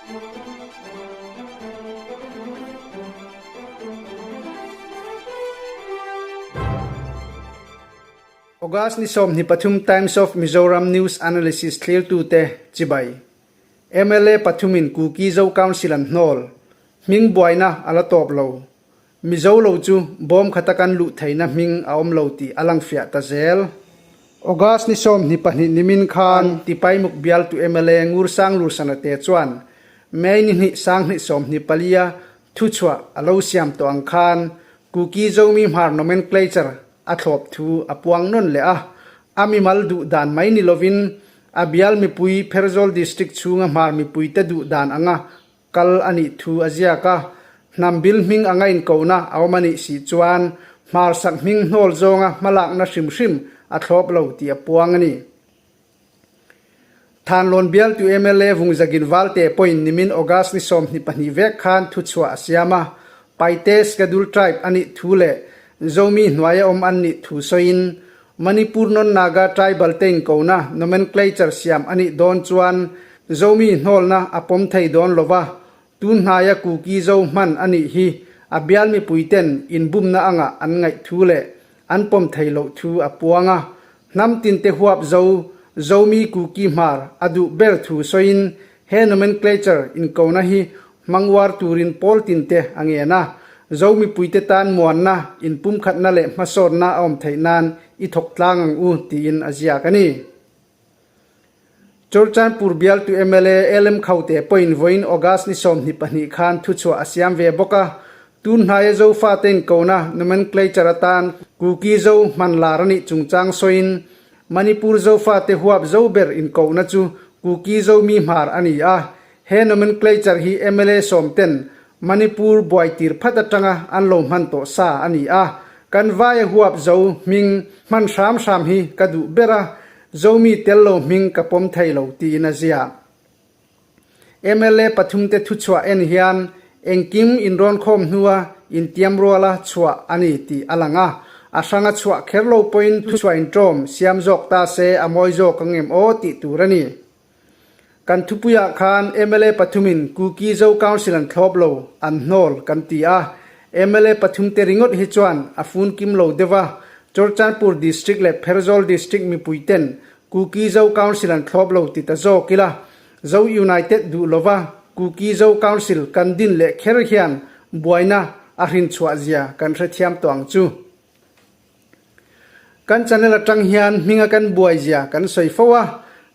August ni 23 Times of Mizoram News Analysis thlirtute chibai. Mla pathumin Kuki Zo Council an hnawl. Hming buaina a la tawp lo. Mizo lo chu bawm khata kan luh theihna hming a awm lo tih a lang fiah ta zel. August ni 22 nimin khan Tipaimuk bialtu mla Ngursang Lursana te chuan May ni hnih sanghnih 24 a thuchhuah a lo siam tawh ang khan Kuki Zomi Hmar Nomenclature a thlawp thu a puang nawn leh a, a mimal duh dan mai ni lovin a bial mipui Pherzawl District chhunga Hmar mipuite duh dan anga Kal a nih thu a ziak a, hnam bil hming anga inkona a awm a nih si chuan hmarsak hming hnawl zawnga hmalakna hrim hrim a thlawp lo tih a puang a ni. Thanlawn bialtu mla Vungzagin Valte pawhin nimin August ni 22 vek khan thuchhuah a siam a, Paite Schedule Tribe a nih thu leh Zomi hnuaia awm an nih thu sawiin Manipur Non Naga Tribal te inkona nomenclature siam a nih dawn chuan Zomi hnawlna a pawm thei dawn lo va, tun hnaia Kuki Zo hman a nih hi a bial mipuiten inbumna anga an ngaih thu leh an pawm thei loh thu a puang a. Hnam tinte huap Zo, Zomi Kuki hmar a duh ber thu sawiin he nomenclature inkona hi hmang uar turin pawl tinte a ngen a, Zo mipuite tan muanna, inpumkhatna leh hmasawnna a awm theih nan i thawk tlang ang u tiin a ziak a ni. Churchandpur bialtu mla LM Khaute pawhin vawiin August ni 22 khan thuchhuah a siam ve bawk a, tun hnaia Zofate inkona nomenclature atan Kuki Zo hman lar a nih chungchang sawiin Manipur Zofate huap zo ber inkohna chu Kuki Zomi hmar a ni a, He nomenclature hi mla sawmten Manipur buai tir phat atanga an lo hman tawh sa a ni a, kan vaia huap zo hming hman hram hram hi ka duh ber a, Zomi tel lo hming ka pawm thei lo tiin a ziah. Mla pathumte thuchhuah en hian engkim inrawnkhawm hnua intiam ruala chhuah a ni tih a lang a, a hranga chhuah kher lo pawhin thuchhuah inṭawm siam zawk ta se a mawi zawk ang em aw tih tur a ni. Kan thupuiah khan mla pathumin Kuki Zo Council an thlawp lo, an hnawl kan ti a. Mla pathumte ringawt hi chuan a fun kim lo deuh a, Churchandpur District leh Pherzawl District mipuiten Kuki Zo Council an thlawp lo ti ta zawk ila, Zo United duh lova Kuki Zo Council kan din leh kher hian buaina a hrinchhuah zia kan hrethiam tawh ang chu. Kan channel atang hian hminga kan buai zia kan sawi fo a,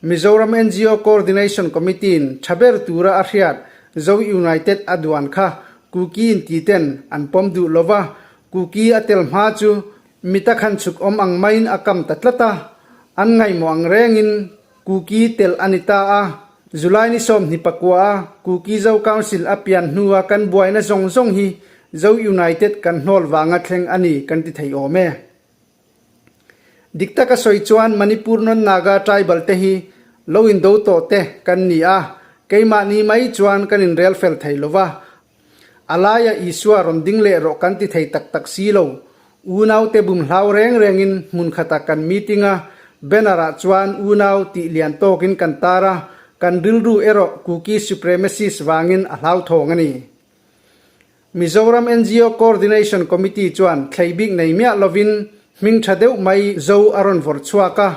Mizoram ngo Coordination Committee in tha ber tura a hriat Zo United a duan kha Kuki in ti ten an pawm duh lova, Kuki a tel hma chu mita khan chhuk awm ang maiin a kam ta tlat a, an ngaihmawh ang rengin Kuki tel a ni ta a. July ni 24 a Kuki Zo Council a pian hnua kan buaina zawng zawng hi Zo United kan hnawl vanga thleng a ni kan ti thei awm e. Dik taka sawi chuan Manipur Non Naga Tribal te hi lo indo tawh te kan ni a, keimahni mai chuan kan inrel fel thei lova, A laia Isua rawn ding leh rawh kan ti thei tak tak si lo. Unaute bum hlau reng rengin hmun khatah kan meeting a, banner-ah chuan unau tih lian tawkin kan tar a, kan rilru erawh Kuki supremacist vangin a hlauthawng a ni. Mizoram ngo Coordination Committee chuan thlei bik nei miah lovin hming tha deuh mai zo a rawn vawrh chhuak a,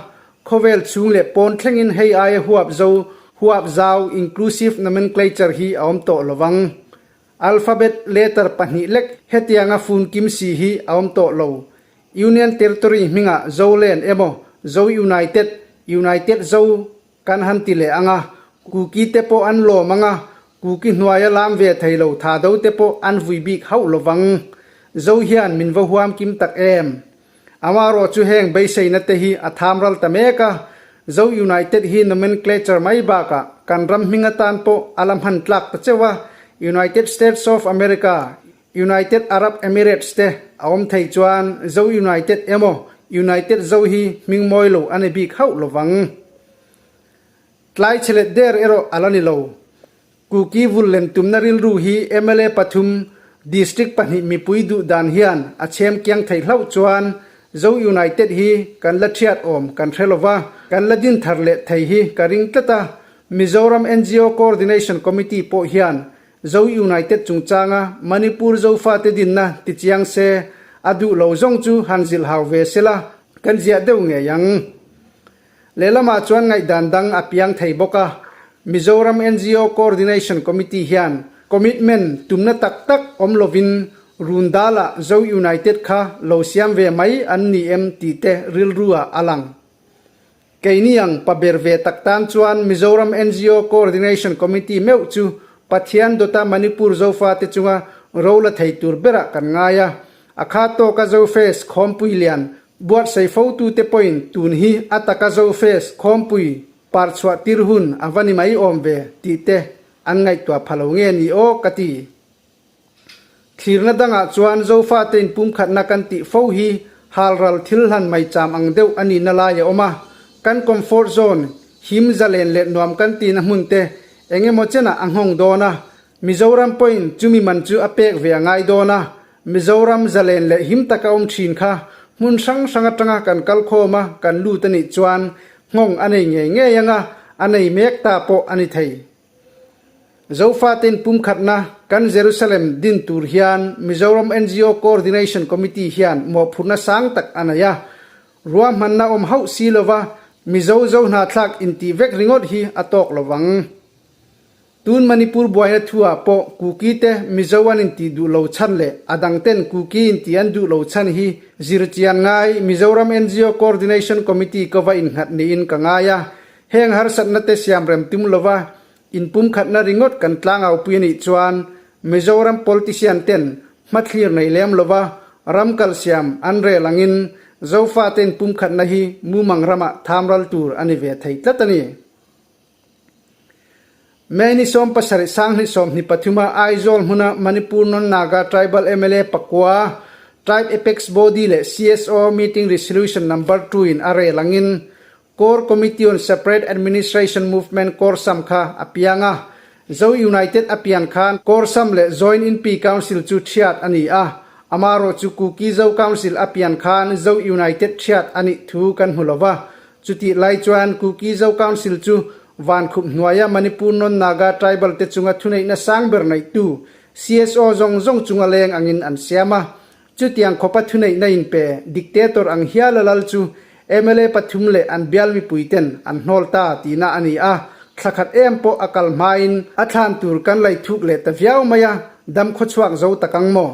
khawvel chhung leh pawn thlengin hei aia huap zo Huap zau, inclusive nomenclature, hi a awm tawh lovang. Alphabet letter pahnih lek hetianga fun kim si hi a awm tawh lo. Union Territory hmingah Zoland emaw Zo United, United Zo, kan han ti leh ang a, Kuki te pawh an lawm ang a, Kuki hnuaia lam ve thei lo tha do te pawh an vui bik hauh lovang. Zo hian min va huam kim tak em? Amaherawh chu heng beiseina te hi a tham ral ta mek a, Zo United hi nomenclature mai bakah kan ram hming atan pawh a la hman tlak ta cheuh a, United States of America, United Arab Emirates te a awm thei chuan Zo United emaw United Zo hi hming mawi lo a ni bik hauh lovang. Tlai chhelet der erawh a la ni lo. Kuki vul lem tumna rilru hi mla pathum, District pahnih mipui duh dan hian a chhem kiang theih hlauh chuan Zo United hi kan la thiat awm kan hre lova, kan la din thar leh thei hi ka ring tlat a. Mizoram ngo Coordination Committee pawh hian Zo United chungchanga Manipur Zofate dinna tichiang se, a duh lo zawng chu han zilh hau ve sela kan ziah deuh ngei ang. Lehlamah chuan ngaihdan dang a piang thei bawk a, Mizoram ngo Coordination Committee hian commitment tumna tak tak awm lovin Rundala Zo United kha lo siam ve mai an ni em tih te rilru ah a lang. Keini ang pa ber ve tak tan chuan Mizoram ngo Coordination Committee meuh chu Pathian dawta Manipur Zofate chunga ro la thei tur berah kan ngai a. A kha tawka Zofest khawmpui lian buatsaih fotute pawhin tun hi a taka Zofest khawmpui parchhuah tir hun a va ni mai awm ve tih te an ngaihtuah pha lo nge ni aw ka ti. Thlirna dangah chuan Zofate inpumkhatna kan tih fo hi halral thil hlan mai cham ang deuh a nihna lai a awm a, kan comfort zone, him zalen leh nuam kan tihna hmun te eng emaw chenah a nghawng dawn a, Mizoram pawhin chumi man chu a pek ve a ngai dawn a, Mizoram zalen leh him taka awm thin kha hmun hrang hrang atanga kan kal khawm a kan lut a nih chuan nghawng a nei ngei ngei ang a, a nei mek ta pawh a ni thei. Zofatein pumkhatna kan Jerusalem din tur hian Mizoram ngo Coordination Committee hian mawhphurhna sang tak a nei a. Ruahmanna awm hauh si lova Mizo zo hnathlak intih vek ringawt hi a tawk lovang. Tun Manipur buaina thuah pawh Kuki te Mizo an intih duh lo chhan leh a dang ten Kuki intih an duh lo chhan hi zirchian ngai Mizoram ngo Coordination Committee ko va innghat niin ka ngai a. Heng harsatna te siamrem tum lova inpumkhatna ringawt kan tlangaupui a nih chuan Mizoram politician ten hmathlir nei lem lova ram kalsiam an rel angin Zofate inpumkhatna hi mumang ramah thamral tur a ni ve thei tlat a ni. May ni 70 2023 a Aizawl hmuna Manipur Non-Naga Tribal mla pakua Tribe Apex Body leh CSO Meeting Resolution Number 2 in a rel angin Core Committee on Separate Administration Movement Korsam kha a piang a. Zo United a pian khan Korsam leh Joint Inpi Council chu thiat a ni a. Amarawh chu Kuki Zo Council a pian khan Zo United thiat a nih thu kan hmu lo va. Chutih lai chuan Kuki Zo Council chu Vankhup hnuaia Manipur Non-Naga Tribal te chunga thuneihna sang ber neihtu CSO zawng zawng chunga leng angin an siam a. Chutiang khawpa thuneihna inpe dictator ang hial a lal chu mla pathum leh an bial mipuiten an hnawl ta tihna a ni a, thla khat em pawh a kal hmain a thlan tur kan lei thuk leh ta viau mai a, dam khawchhuak zo tak ang maw?